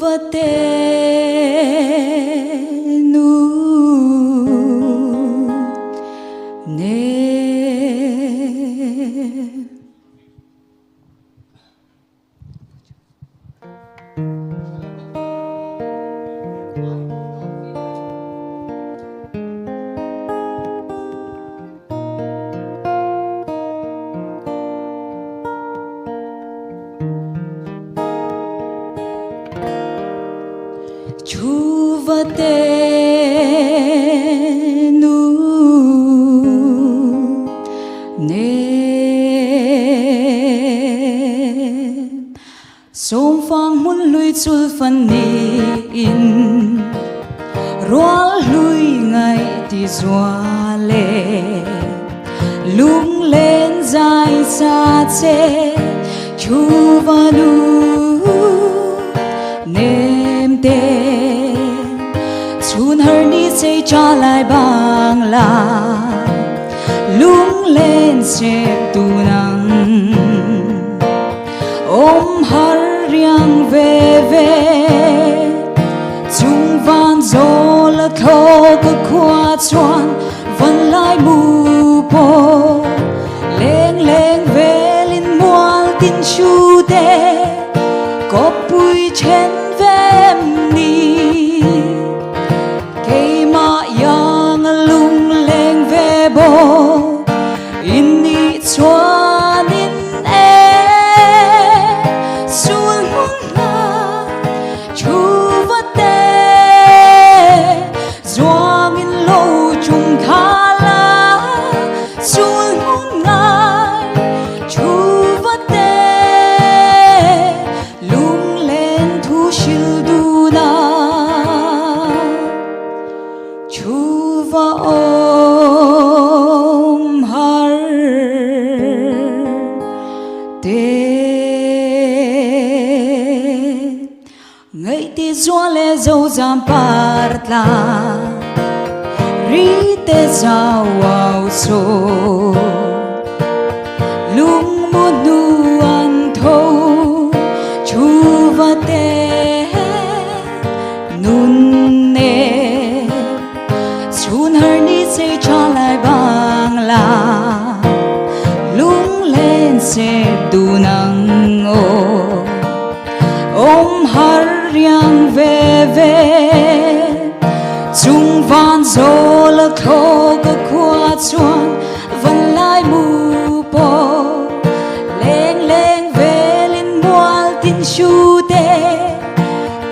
Chuva te nu ne. Chuva te nu ne Sawmfang hmun hlui chul fan niin Rual hlui ngaih ti zual e Lunglen zai sa che Chuva nu nem te Chhun har ni chei cha lai bang la Lunglen chep tu nang Awm har riang ve ve Chung van zawl a thlawk a khua chuan Van lai mu pawh Leng leng velin mual tin hru te Kawppui then vem ni Keimah iang a lung leng ve bawk In nih chuanin e Sul hmun hna thu va te Zuangin lo chung kha la Sul hmun ngai thu va te Lunglen thu hril dun a Thu va awm har te. Ngaih ti zual le zo zam par tla ri te zau au so lung mu hnu an tho thu va te Nun ne chhun har ni chei tha lai bang la Lunglen chep dun ang aw Awm har riang ve ve Chung van zawl a thlawk a khua chuan Van lai mu pawh Leng leng velin mual tin hru te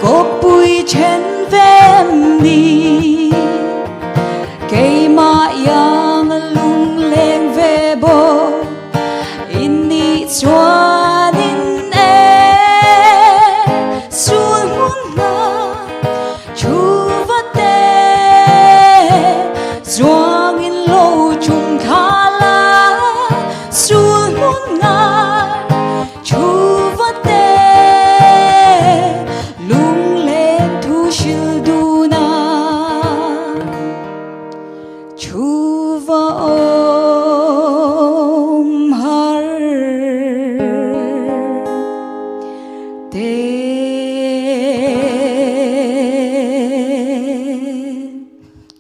Kawppui then vem ni Keimah iang a lungleng ve bawk In nih chuanin e Sul hmun hna thu va te Zuangin lo chung thla la Sul hmun ngai Thu va te lunglen thu hril dun a Thu va awm har te.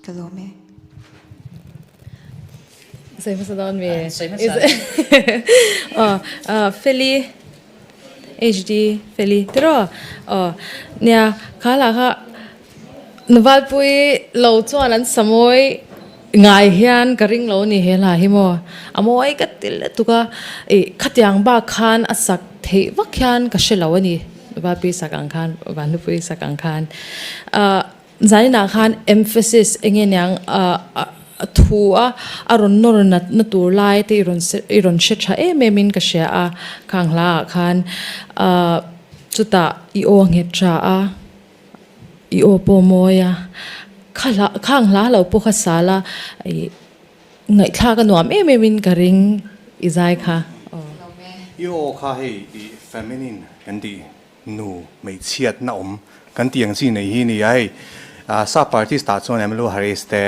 Ka lawm e. Sawi hmasa dawn mi? Sawi hmasa. Aw Feli HD Feli tiraw? Aw nia kha lah kha Nuvalpui lo chuan an sa mawi ngai hian ka ring lo a ni he hla hi maw a mawi ka ti lutuk a ih khatiang bak khan a sak theih vak hian ka hre lo a ni Nuvalpui sak ang khan Vanlupui sak ang khan ah. Zaninah khan emphasis enge niang a thu a, a rawn nawr nat na tur lai te i rawn i rawn hre tha em em in ka hria a, khang hla ah khan chutah i aw nghet tha a, i aw pawh mawi a, kha hla khang hla lo pawh kha sal a ih ngaihthlak a nuam em em in ka ring i zai kha aw. I aw kha hei i feminine kan tih Nu hmeichhiatna awm kan tih ang chi nei hi nia hei sap artist ah chuan Emmylou Harris te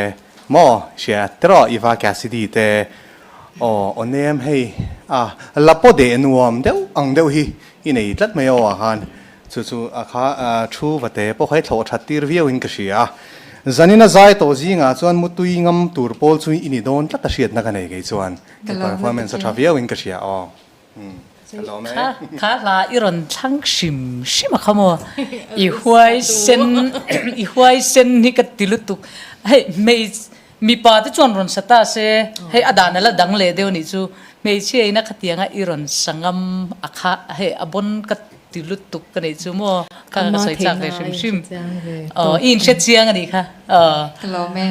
maw hria teraw Eva Cassidy te aw aw nem hei a la paw deh nuam deuh ang deuh hi i nei tlat mai aw ah khan Chu chu a kha thu vate pawh kha i thlawh that tir viau in ka hria a. Zanin a zai tawh zingah chuan mutui ngam tur pawl chu i ni dawn tlat a hriatna ka nei kei chuan. I performance a tha viau in ka hria aw. Ka lawm e. Kha hla i rawn thlang hrim hrim a kha maw? I huaisen i huaisen hi ka ti lutuk. Hei hmei mipa te chuan rawn sa ta se hei a dan a la dang leh deuh a nih chu. Hmeichhia ina khatianga i rawn sa ngam a kha hei a bawn ka ti lutuk ka nih chu maw? Kha ka sawi chak ve hrim hrim. Aw i inhre chiang a nih kha. Aw. Ka lawm e.